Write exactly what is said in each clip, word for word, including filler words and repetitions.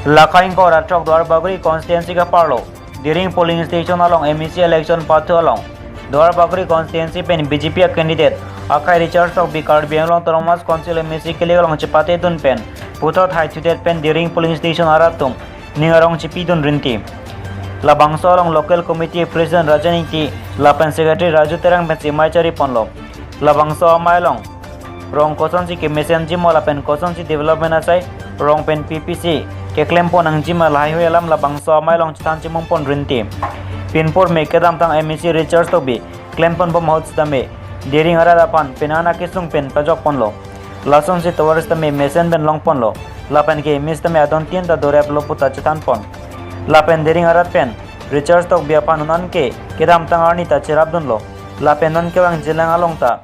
Lakha ingkoi ra throk Duarbagori constituency ke-arlo Diring polling station along M A C election pathu along Duarbagori constituency pen B J P a candidate akai Richard Tokbi Karbi Anglong Autonomous Council M A C kele along chepatedun pen puthot hai thudet pen Diring polling station arat atum ning arong chipidun rinti. Labangso along local committee president Rajan Ingti lapen secretary Raju Terang pensi amei chari ponlo. Labangso amei along rong kosonsi kemesenji ma lapen kosonsi development asai rong pen P P C keklem pon nangji ma lahaihui alam labangso amei along chethan chimung pon rinti. Pinpur me kedamtang M A C Richard Tokbi klem ponbom ahut sitame Diring arat aphan penang akesung pen pajok ponlo. Lasonsi tovar sitame mesen pen long ponlo. Lapen ke mesen sitame adon tin ta dorep lo puta chethan pon. Lapen Diring arat pen Richard Tokbi aphan non ke kedamtang arni ta cherapdunlo. Lapen non kevangjilang along ta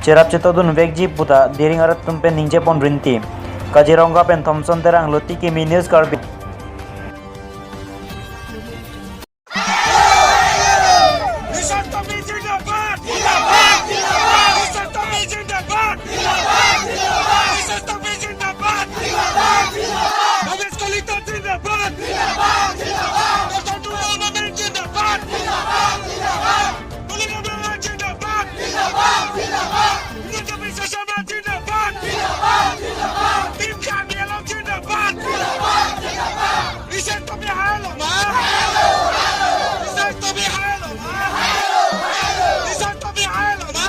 cherap chetodun vekji puta Diring arat atum pen ningje pon rinti. Kaziranga pen Thompson Terang, Luti Kimi News Karbi. Richard Tokbi zindabad! Zindabad! Zindabad! Richard Tokbi zindabad! Zindabad! Zindabad! Richard Tokbi zindabad! Zindabad! Zindabad! Ramesh Kalita zindabad! Zindabad! Zindabad! Doctor Tuliram Ronghang zindabad! Zindabad! Zindabad! Tuliram Ronghang zindabad! Zindabad! Zindabad! Himanta Biswa Sarma zindabad! Zindabad! Zindabad! Team Karbi Anglong zindabad! Zindabad! Zindabad! Richard Tokbi hailo ma? Richard Tokbi hailo ma? Richard Tokbi hailo ma?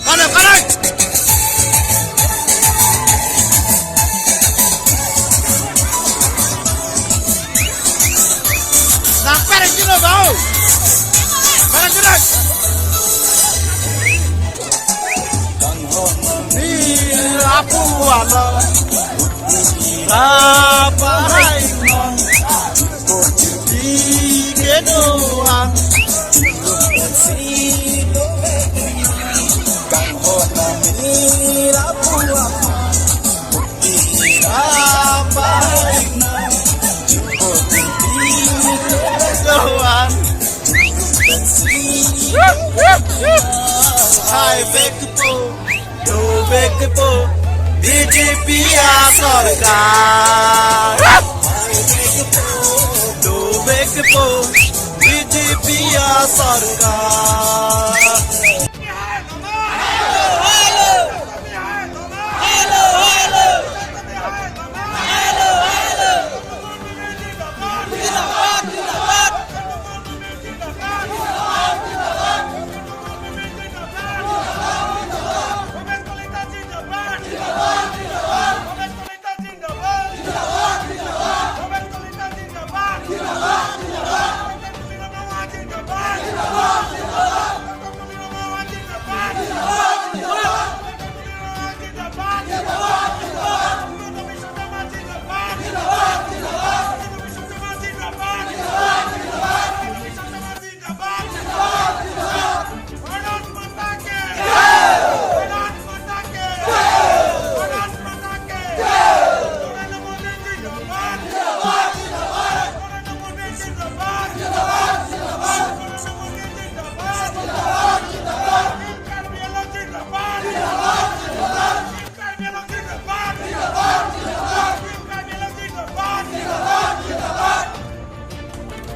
Kanan, kanan. Nang pareng dino bau. Pareng dino. Ni apu ala. Apa hai non. Di kedoan. Hai vek po, do vek po, B J P a sorkar. Hai vek po, do vek po, B J P a sorkar.